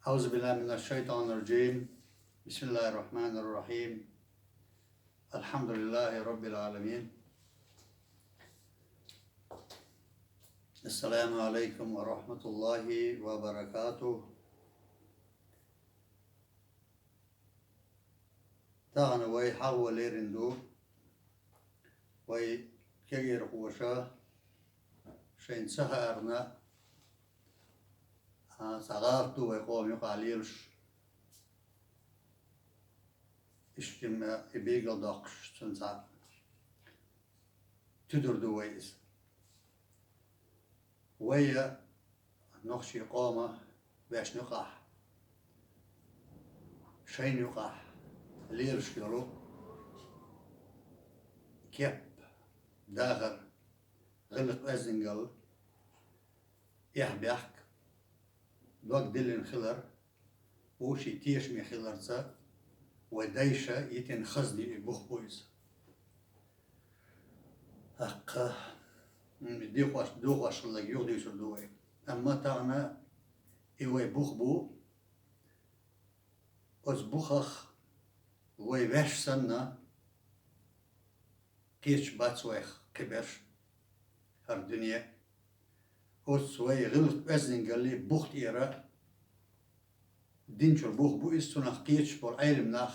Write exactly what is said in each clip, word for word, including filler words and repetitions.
أعوذ بالله من الشيطان الرجيم. بسم الله الرحمن الرحيم. الحمد لله رب العالمين. السلام عليكم ورحمة الله وبركاته. Тахана вай хьагӀо лерина ду, вай кегийрхоша шайна ца хаарна, а, цхьа гӀалат ду вай къома юкъахь лелаш. Иштта ма и бегал доккхуш, цунна цхьа туьдур ду вай иза. Вай а нохчий къома вешна юкъахь, шайна юкъахь лелаш йолу кеп, дахар, гӀиллакх-оьздангалла, эхь-бехк, дог диллина хилар, вовшийн тешаме хиларца вай дайша йитина хазна и бух бу иза. ТӀаккха, м, дехош, дохош хилларг юхадуьйцур ду вай. Амма тахана и вай бух бу, оцу бухах вай ваьш санна, кхеташ бац вайх кхиберш хӀара дуьне. Оцу вай гӀиллакх-оьздангаллин бух тӀера динчуьра бух бу иза, цунах кхеташ болу Ӏелам нах,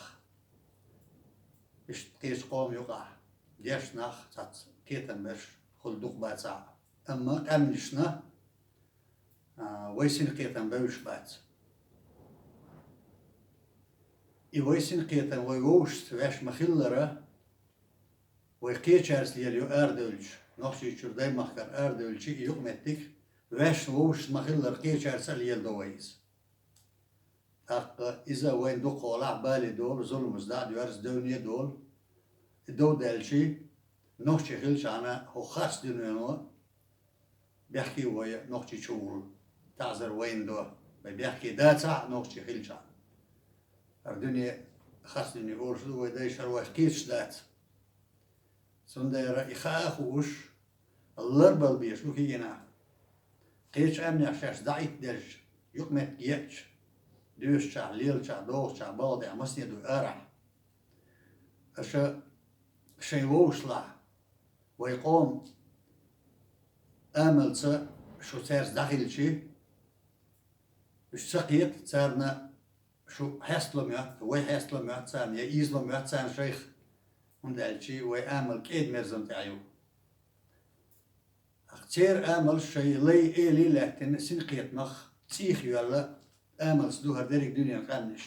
иштта кхечу къоман юкъахь дешна нах цхьацца кхетам берш хуьлу дукха бацахь а. Амма къаьмнашна, а, вай синкхетам бевзаш бац. И вай синкхетам вай вовшашца ваьш ма-хиллара, вай кхечаьрца лелайо арадевлча, Нохчийчуьра, даймахкара арадевлча и юкъаметтиг ваьш вовшашца ма-хиллара кхечаьрца а леладо вай иза. ТӀаккха иза вайна дукха гӀолахь бале долу, зуламаш дӀа а доьрзу, девне а долу. И дов даьлча, нохчий хилчахьана хӀокху харц дуьнено бехке вай нохчий чу вуллу. ТаӀзар вайна до, вай бехке дацахь а нохчий хилчахьана. ХӀара дуьне харц дуьне олуш ду, вай дайша хӀара вайх кхеташ дац. Цундела и хаа а хууш, ларбала безаш бу кегий нах. Кхечу къаьмнех шаьш дӀа а итт дезча, юкъаметтиг еъча, доьшучохь, лелачохь, догӀучохь, балха тӀехь масане дуй арахь. Аша шайн вовшашлахь, вай къоман амалца шу цаьрца дӀахилча, уьш ца кхета, царна шу хьестало моьтту, вай хьестало моьтту царна, я ийзало моьтту царна шайх, хӀунда аьлча вай амал кӀеда-мерзан тӀехь ю. ТӀаккха церан амалш шайн лай, эли а лаьттина, синкхетамах цӀийх йоьлла, амалца ду хӀара дерриг дуьненан къаьмнаш.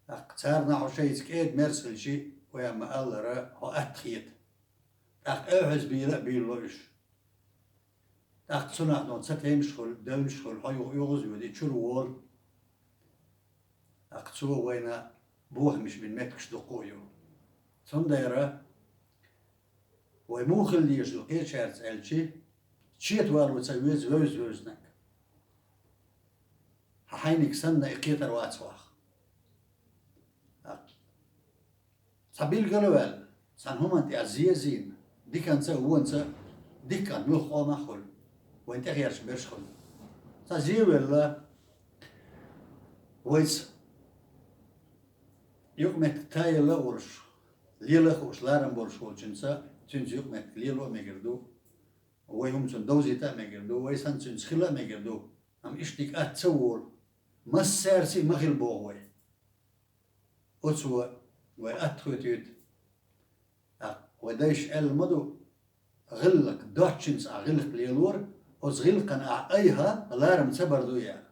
ТӀаккха царна хьо шайца кӀеда-мерза хилча, вай ма-аллара, хьо атта хета. ТӀаккха эхь-хьеза бийла а буьйлало уьш. ТӀаккха цунах ца темаш хуьлу, девнаш хуьлу, хьо юха оьгӀаз а воьду, чуьра волу. ТӀаккха цо вайна бохамаш бина меттигаш дуккха а ю. Цундела вай муха хила дезаш ду кхечаьрца аьлча, чета валаво ца веза вевза-вевзаниг. Хьан хьайниг санна и кхетар вац хьох. ТӀаккха цхьа билгал а ваьлла, цхьана хӀуманна тӀехь зе а зийна, диканца а, вонца а дика кӀант муьлхха къомах а хуьлу, вайна тӀехерча берш а хуьлу. Цхьа зе а велла, вайца юкъаметтиг тайилла а волуш, лела а хууш ларам болуш волчуьнца, цуьнца юкъаметтиг лело а мегар ду, вай хӀума цунна довзийта а мегар ду, вай санна цуьнца хила а мегар ду, амма иштта дика атта ца волу массаьрца а ма хила боху вай. Оцо вай атта хоьтуьйту. ТӀаккха вай дайша аьлла ма ду, гӀиллакх доцчуьнца ахь гӀиллакх лелора, оцу гӀиллакхана ахь айхьа ларам ца бар ду аьлла.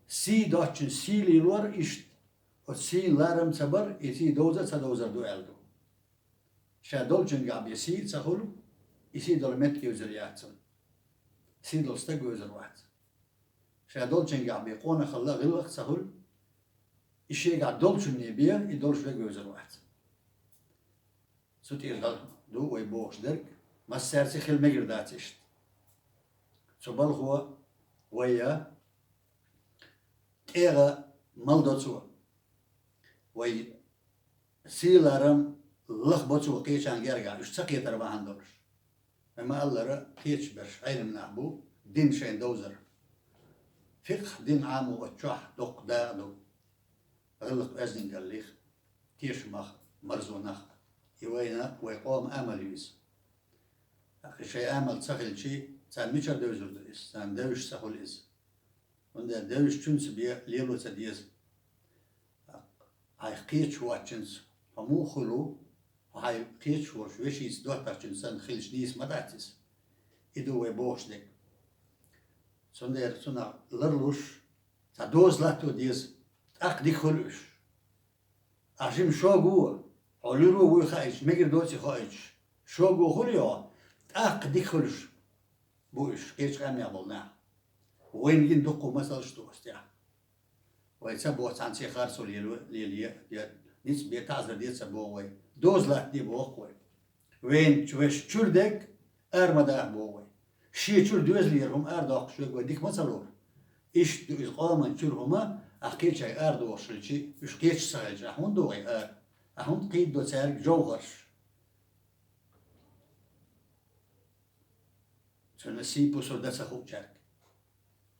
Сий доцчуьнца сий лелора иштта, оцу сийна ларам ца бар, и сий довза а ца довзар ду аьлла ду. Ша долчуьнгахь бен сий а ца хуьлу, и сий долу меттиг а вевзар яц цунна. Сий долу стаг вевзар вац. Ша долчуьнгахь бен къонахалла а, гӀиллакх а ца хуьлу, и шегахь долчунна бен и долуш верг вевзар вац. Цу тӀера ду вай бохуш дерг, массаьрца а хила мегар дац иштта. Цу балхо вай а тӀегӀа мел до цо. Вай сий-ларам лахбо цо кхечарна гергахь, уьш ца кхетар бахьана долуш. Вай ма-аллара, кхеташ берш Ӏелам нах бу, дин шайна довзар. Фикъхь дин Ӏамо оцу чохь доккха дакъа ду. ГӀиллакх-оьздангаллех, тешамах, марзонах. И вайна, вай къоман амал ю иза. ТӀаккха шайн амал ца хилчий, царна мичара девзар ду иза? Царна девзаш ца хуьлу иза. ХӀунда аьлча девзаш чуьнца бен лело ца деза. Хьайх кхеташ воцчуьнца хьо муха хуьлу, хьо хьайх кхеташ волуш вешица доттагӀчуьнца санна хилча нийса ма дац иза. И ду вай бохуш дерг. Цундела цунах ларлуш, цхьа доза латто деза, тӀаккха дика хуьлу уьш. Ахь жима шога ву, хьо луьра вуй хаийташ, мегар доций хаийташ, шога ву хуьлу йо, тӀаккха дика хуьлуш бу уьш, кхечу къаьмнех болу нах. Вайна гина дуккха масалш ду оцу тӀехь. Вай ца боху цхьаьнций харцо лело-, лелае, я ницкъ бе таӀзар де ца боху вай. Доза латтаде боху вай. Вайн чу-, вайша чуьра дерг ара ма даха боху вай. Шен чуьра доьзалера хӀума арадоккхуш верг вай дика ма ца лору. Иштта ду иза къоман чуьра хӀума, ахь кхечаьрга арадохуш хилчий, уьш кхечаш ца хилча, ахь хӀунда до вай ара? Ахь хӀунда кхийдадо цаьрга жовхӀарш? Цуьнан сий-пусар дан ца хуучаьрга.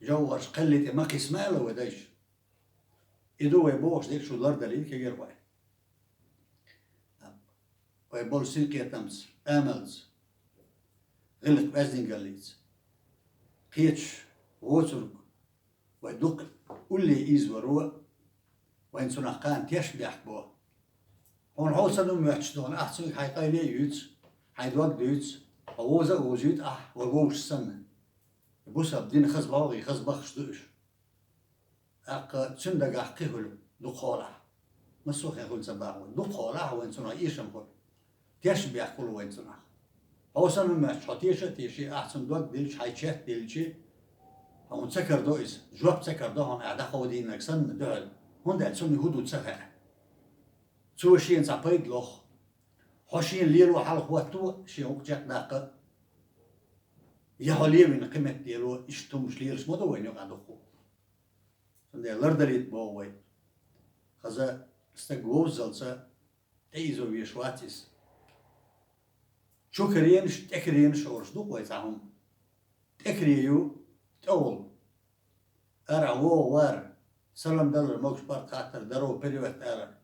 ЖовхӀарш кхелли тӀе ма кхиса ма аьлла вай дайша. И ду вай бохуш дерг шу лардалийта кегира вай. Вай болу синкхетамца, амалца, гӀиллакх-оьздангаллица. Кхеташ воцург вай дукха улле ийзаваро, вайна цунах кхана тешнабехк бо. Хьуна хьо санна хӀума моьттуш ду хьуна, ахь цуьнга хьайн къайле а юьйцу, хьайн дог дуьйцу, хьо вовза а вовзуьйту ахь, вай вовшашца санна. Бусалба дин хаза богӀий, хаза баххаш ду уьш. ТӀаккха цуьнан дагахь кхин хуьлу дукха хьолахь. Массо а хен хуьлу ца бахьа вай. Дукха хьолахь вайн цунах эшам хуьлу. Тешнабехк хуьлу вайн цунах. Хьо санна моьттуш, хьо теша а теший, ахь цунна дог дилча, хьайн чет дилчи, хьуна ца карадо иза, жоп ца карадо хьуна, ахь дӀакховдийнарг санна дуьхьал. ХӀунда аьлча цунна хӀун ду ца хаьа. Цо шена цхьа пайда лоху. Хьо шена лело хьалха хӀотто, шен гӀуллакх чекхдаккха. Я хьо левина кхин метта лело, иштта хӀумаш лелаш ма ду вайна юкъа дуккха. Цундела лардалийта боху вай. Хаза стаг вовззалца тӀеийзо везаш вац иза. Чу каренаш, тӀе каренаш олуш ду-кх вай цхьа хӀума. ТӀе каре ю, тӀе волу. Ара вогӀу вара, салам далар, могуш-барт хаттар, даро, привет алар.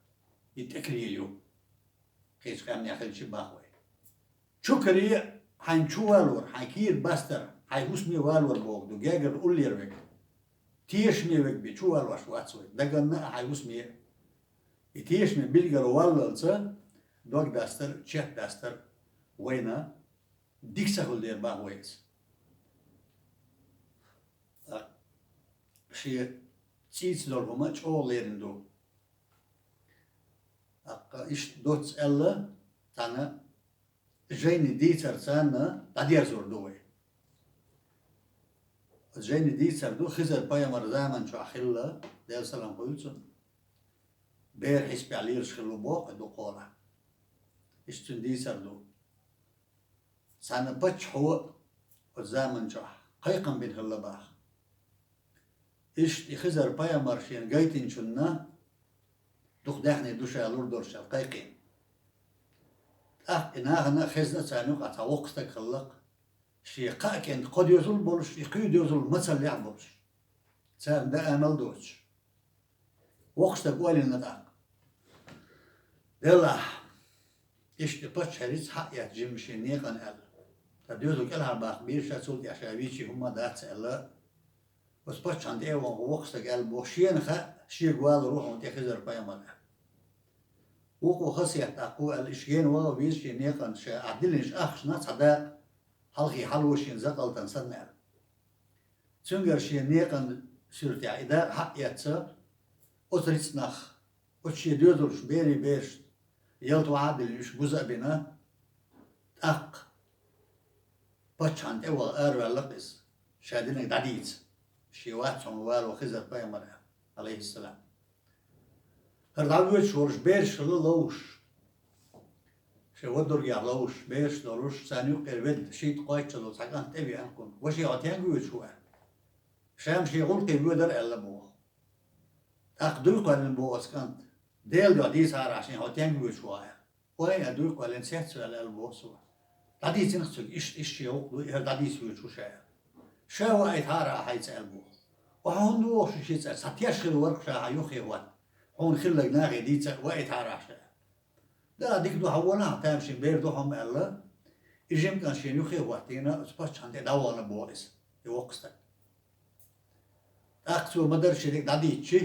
И тӀе каре ю. Кхечу къаьмнех хилчи бахвай. Чу каре хьайн чу валор, хьайн кийра бастар, хьайн хӀусаме валор боху ду, гергара уллера вега. Тешаме вега бен чу валош вац вай, даганна а хьайн хӀусаме а. И тешаме билггал валлалца, дог дастар, чет дастар вайна дика ца хуьлу дера бахвай иза. Шен цӀийца долу хӀума чӀогӀа лерина ду. ТӀаккха иштта доцца аьлла, цхьана жайни дийцар царна дӀадерзор ду вай. Оцу жайни дийцар ду, Хизар пайхамар заман чохь хилла, Делан салам хуьлу цунна. Бер хьисапехь лелаш хилла боху дукха хьолахь. Иштта цуьнан дийцар ду. Цхьана паччахьо оцу заман чохь кхайкхам бина хилла баха. Иштта и Хизар пайхамар шена гайтинчунна дукха даьхни ду ша лур долуш аьлла кхайкхийна. ТӀаккха и нахана а хезна а царна юкъахь цхьа воккха стаг хилла-кх, шен кхаа кӀентан кхо доьзал а болуш, и кхоьллина доьзал мацаллехь а болуш. Царна дан амал а доцуш. Воккха стага ойла йина тӀаккха: «Делахь, иштта паччахьарица хьаэцна жимма шен некъана», — аьлла. Ткъа доьзал кӀелхьарбаккха бийра ша, цул тӀаьхьа ша вийчий хӀумма а дац аьлла. Оцу паччахьна тӀе а вахана воккха стага аьлла боху: «Шена хаьа, шега валур ву хьуна тӀе Хизар пайхамар», — аьлла. Вукхо хасетта тӀаккха аьлла: «Иштта шена ваха веза шен некъана, ша ахь диллинчу ахчанах цхьа дакъа хьалхе хьало шена закъалтана санна», — аьлла. Цуьнгара шен некъан суьртехь и дакъа хьаэцна, оцу рицкъанах, оцу шен доьзалш, берийн берашна ялта вахьа а диллина, уьш буза а бина, тӀаккха паччахьна тӀе а ваха араваьлла-кх иза, ша динарг дӀадийца, шен вац хьуна вало Хизар пайхамар аьлла, алейхиссалам. ХӀара дӀавоьдуш волуш бераш хилла ловзуш. Шен вадургех ловзуш, бераш долуш, царна юккъера ведда, шийтта-кхойтта шо долу цхьа кӀант тӀевеана кхунна. Ваши, хьо стенга воьдуш ву аьлла. Ша-м шен гӀуллакхе воьдура аьлла боху. ТӀаккха дуй кхоьллина боху оцу кӀанта: «Делан дуьхьа дийцахьара ахь шена, хьо стенга воьдуш ву», — аьлла. «Ой, а дуй кхоьллина, цец ваьлла», — аьлла боху цо. ДӀадийцина-кх цуьнга, иштта, иштта шен гӀуллакх ду, и хӀара дӀадийца воьдуш ву ша аьлла. «Ша ваийтахьара ахь хьайца», — аьлла боху. Оха хӀунда воху шу ши цӀа? Цхьа теш хир вара ша хьан юххе хӀотта. Хьуна хилларг нахе дийца а ваийтахьара ша. Да, дика ду, хьан вон ахьа тамашийна бер ду хьо-м аьлла. И жима кӀант шена юххе а хӀоттийна, оцу паччахьна тӀе дӀавахана боху иза, и воккха стаг. ТӀаккха цо ма-дарра ши дерг дӀадийцчи,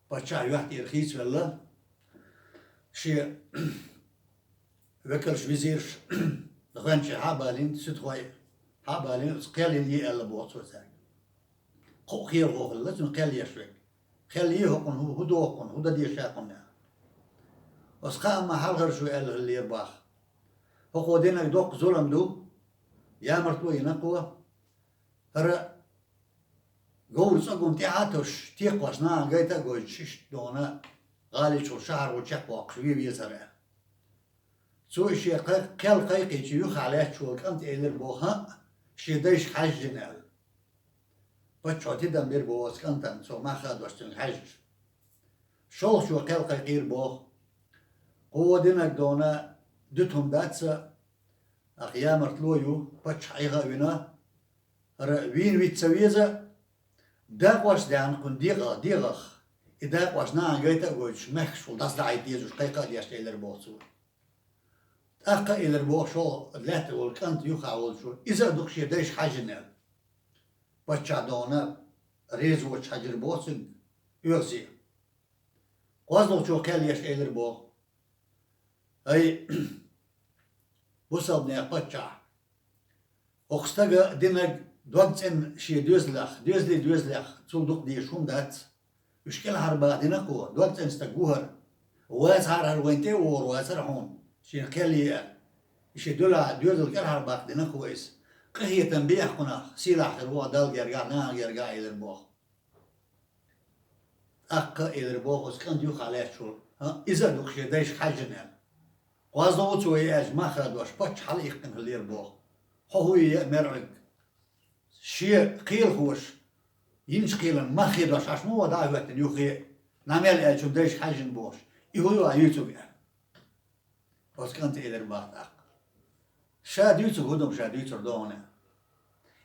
паччахь юьхь тӀера хийцавелла, шен векалш, визирш гӀоьнчий хьа а балийна, суьдхой хьа а балийна, оцу кхел йина е аьлла боху цо цаьрга. Кхоъ кхелахо хилла цуьнан кхел еш верг. Кхел е хӀокхунна, хӀу, хӀу до хӀокхунна, хӀу дан деза ша хӀокхунна аьлла. Оцу кхаамма хьалхара шу аьлла хиллера боху. ХӀокхо динарг доккха зулам ду, ямартло йина кхо. ХӀара говр цӀоган тӀаьхьа а тосуш, текхош нахана гайта а гойтуш, иштта дона гӀали чу шахьар ву чекхвоккхуш вен везара аьлла. Цо и шен кхел кхайкхийча юххехь лаьтташ волу кӀанта элира боху: «ХӀаъ, шен дайшка хьаьжжина», – аьлла. Паччахьо тидам бира боху оцу кӀантана, цо мах а дош цуьнга хьаьжжаш. ШолгӀачо кхел кхайкхийра боху: «Кхо динарг дона дуьту хӀума дац сан, ахь ямартло а ю, паччахь Ӏеха а вина, хӀара вийна виц ца веза, дакъош а даьхна кхунна дегӀах, дегӀах, и дакъош нахана гайта а гойтуш, мехкашкахула дӀасадахьийта дезаш кхайкха а деш», – элира боху цо. ТӀаккха а элира боху шолгӀа лаьтта волу кӀант юххехь волчо: «Иза а ду-кх шен дайшка хьаьжжина», – аьлла. Паччахь дона реза воцуш хьаьжира боху цуьнга оьгӀазе. КхозлагӀчо кхел еш элира боху: «ХӀай, бусалбанех паччахь! ХӀокху стага динарг дог цӀена шен доьзалех, доьзалийн доьзалех цул дукха дезаш хӀума дац. Уьш кӀелхьарбаха дина кхо, дог цӀена стаг ву хӀара. Вацахьара хӀара вайна тӀе а вогӀур вацара хьуна, шена кхел е аьлла. И шен доьзал кӀелхьарбаккха дина кхо иза. Къинхетам бехьа кхунах, сийлахь хир ву хьо Далла гергахь, нахана гергахь», – элира боху. ТӀаккха а элира боху оцу кӀанта юххехь лаьтташ волу: «ХӀаъ, иза а ду-кх шен дайшка хьаьжжина», – аьлла. КхозлагӀа ву цо и аьлча, мах а дош, паччахь хьалаиккхина хиллера боху. Хьо хӀун е а мер Ӏуьрг. Шен кхелахоша йинчу кхелан мах а дош, хьаша ма вон дӀа а хӀоьттина юххе а, нӀамел аьллачун дайшка хьаьжжина бохуш, и хӀун ю ахь юьйцург аьлла. Оцу кӀанта элира боху тӀаккха: «Ша дуьйцург хӀун ду-м, ша дуьйцур ду хьуна».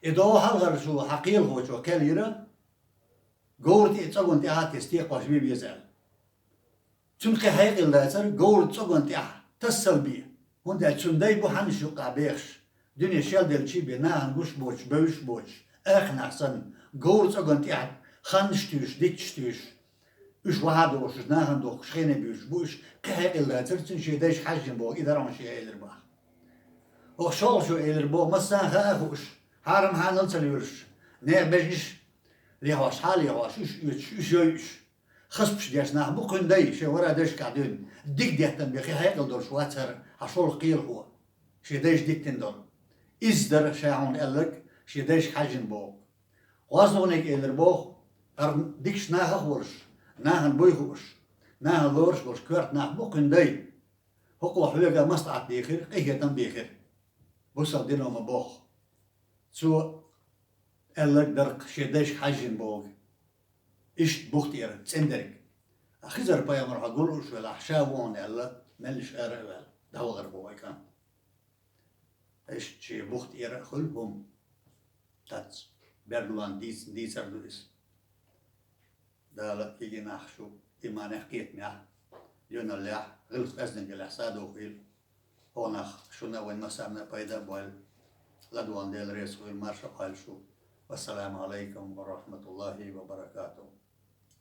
И догӀу хьалхара шу хьан кхелахочо кхел йира, говра тӀе а, цӀоган тӀаьхьа а тесна текхош вен веза аьлла. Цуьнан кхин хьекъал дацара говра цӀоган тӀехь тасалла бен, хӀунда аьлча цуьнан дай бу хьаннаш юккъехь бехаш, дуьне шелделлачий бен, нахана гуш боцуш, бевзаш боцуш, акханаш санна, говра цӀоган тӀехь ханнаш туьйсуш, дитташ туьйсуш, уьш вахьа дохуш, нахана дохкуш, хене буьйсуш бу уьш, кхин хьекъал дацара цуьнан шен дайшка хьаьжжина боху, и дара хьуна шен элира боху. ХӀокху шолгӀачо элира боху, массанхьа а хууш, хьарам-хьанал ца лоьруш, нехан бежнаш лехьош, хьа а лехьош, уьш оьцуш, уьш йойуш, хазпаш деш нах бу кхуьнан дай, шайн вара дайшкахь дуьйна. Дика деттан бен, кхин хьекъал долуш вац хӀара хьан шолгӀа кхелахо, шен дайша диттина долу. Изза дара ша хьуна аьлларг, шен дайшка хьаьжжина боху. КхозлагӀниг элира боху: «ХӀара дикачу нахах а волуш, нахана буй хууш, нахана лоруш а болуш коьрта нах бу кхуьнан дай. ХӀокхо хьоьга маслаӀат дийхира, къинхетам а бийхира. Бусалба дино ма-бохху. Цо аьлларг дара-кх, шен дайшка хьаьжжина боху. Иштта бух тӀера цӀена дерг. Хизар-пайхамар хьо гуллуш велахь, ша ву хьуна аьлла, меллаша ара а ваьлла, дӀавахара боху и кӀант». Иштта шен бух тӀера а хуьлу хӀума. Тац, бердалонна дийцина дийцар ду иза. Дала кегийнахь шу иманехь, кхетамехь, доьналлехь, гӀиллакх-къаьстинкаллехь садо хуьлийла. ХӀокхунах шуна а, вайн массарна а пайда а бойла. ЛадогӀарна Дела реза хуьлийла, марша Ӏойла шу. Вассаламу Ӏалайкум ва рахьматуллахӀи ва баракатухӀу.